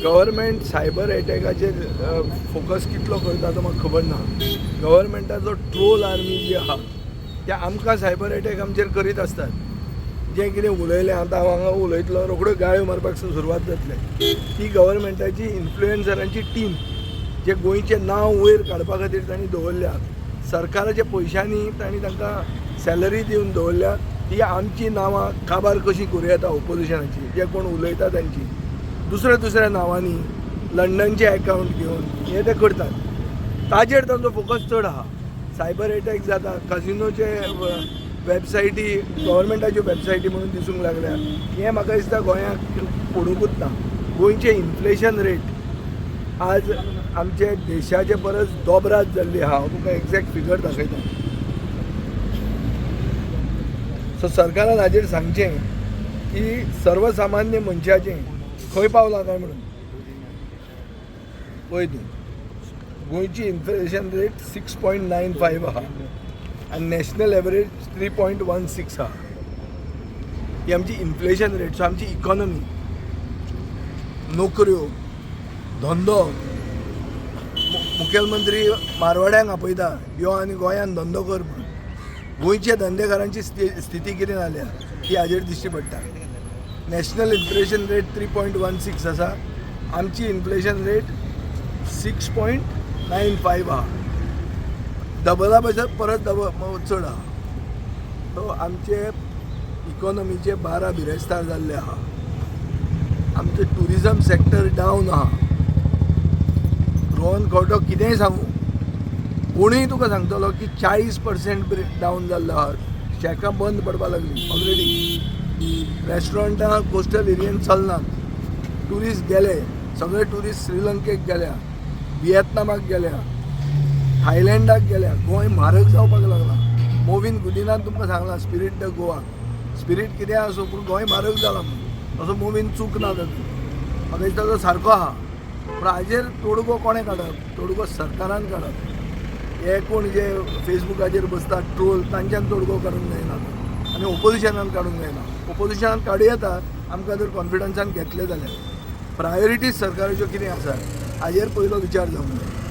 Government cyber एटॅकाचेर focus कितलो करता तो म्हाका खबर ना. गव्हर्मेंटाचो ट्रोल आर्मी जी आहा ते आमकां सायबर एटॅक आमचेर करीत आसतात. जें कितें उलयलें आतां हांव हांगा उलयतलो, रोखड्यो गाळ्यो मारपाक सुरवात जातले. ती गव्हर्मेंटाची इन्फ्लुएन्सरांची टीम जे गोंयचें नांव वयर काडपा खातीर तांणी दवरल्या, सरकाराच्या पयशांनी तांणी तांकां सॅलरी दिवन दवरल्या. ती आमची नांवां काबार कशीं करूं येता ओपोजिशनाची, जे कोण उलयता तांची दुसऱ्या दुसऱ्या नांवांनी लंडनचे एकावंट घेवन हे ते करतात. ताजेर तांचो फोकस चड आहा. सायबर एटॅक जाता, कजिनोचे वेबसायटी गव्हर्मेंटाच्यो वेबसायटी म्हणून दिसूंक लागल्या. हें म्हाका दिसता गोंयाक पडुंकूच ना. गोंयचें इन्फ्लेशन रेट आज आमचे देशाचे परस दोबरात जाल्ली आहा. हांव तुका एग्जॅक्ट फिगर दाखयता. सो सरकारान हाजेर सांगचें की सर्वसामान्य मनशाचें खंय पावलां काय म्हणून. पळय तूं, गोंयची इन्फ्लेशन रेट 6.95 आहा आनी नॅशनल एवरेज 3.16 आहा. ही आमची इन्फ्लेशन रेट. सो आमची इकॉनॉमी, नोकऱ्यो, धंदो, मुखेलमंत्री मारवाड्यांक आपयता, यो आनी गोंयान धंदो कर म्हणून. गोंयच्या धंदेकारांची स्थिती कितें जाल्या ती हाजेर दिश्टी पडटा. नॅशनल इन्फ्लेशन रेट 3.16 आसा, आमची इन्फ्लेशन रेट 6.95 आहा. डबला पेक्षा परत डबल चड आहा. सो आमचे इकॉनॉमीचे 12 बिरेस्तार जाल्ले आहा. आमचे टुरिजम सेक्टर डावन आहा. रोहन खंवटो कितेंय सांगू, कोणूय तुका सांगतलो की 40% डावन जाल्लो आहा. शॅकां बंद पडपाक लागली ऑलरेडी, रेस्टॉरंटां कोस्टल एरियेन चलनात, ट्युरिस्ट गेले, सगळे ट्युरिस्ट श्रीलंकेक गेल्या, विएतनामाक गेल्या, थायलंडाक गेल्या. गोंय म्हारग जावपाक लागला. मोविन गुदिनान तुमकां सांगलां, स्पिरीट the Goa, spirit कितें आसूं पूण गोंय म्हारग जालां म्हणून. तसो मोविन चूक ना तातूंत, म्हाका दिसता तो सारको आहा. पूण हाजेर तोडगो कोणें काडप? तोडगो सरकारान काडप. हे कोण जे फेसबुकाचेर बसतात ट्रोल, तांच्यान तोडगो काडूंक जायना आनी ओपोजिशनान काडूंक जायना. ओपोजिशनान काडूं येता आमकां जर कॉन्फिडन्सान घेतलें जाल्यार. प्रायोरिटीज सरकाराच्यो कितें आसा हाजेर पयलो विचार जावंक जाय.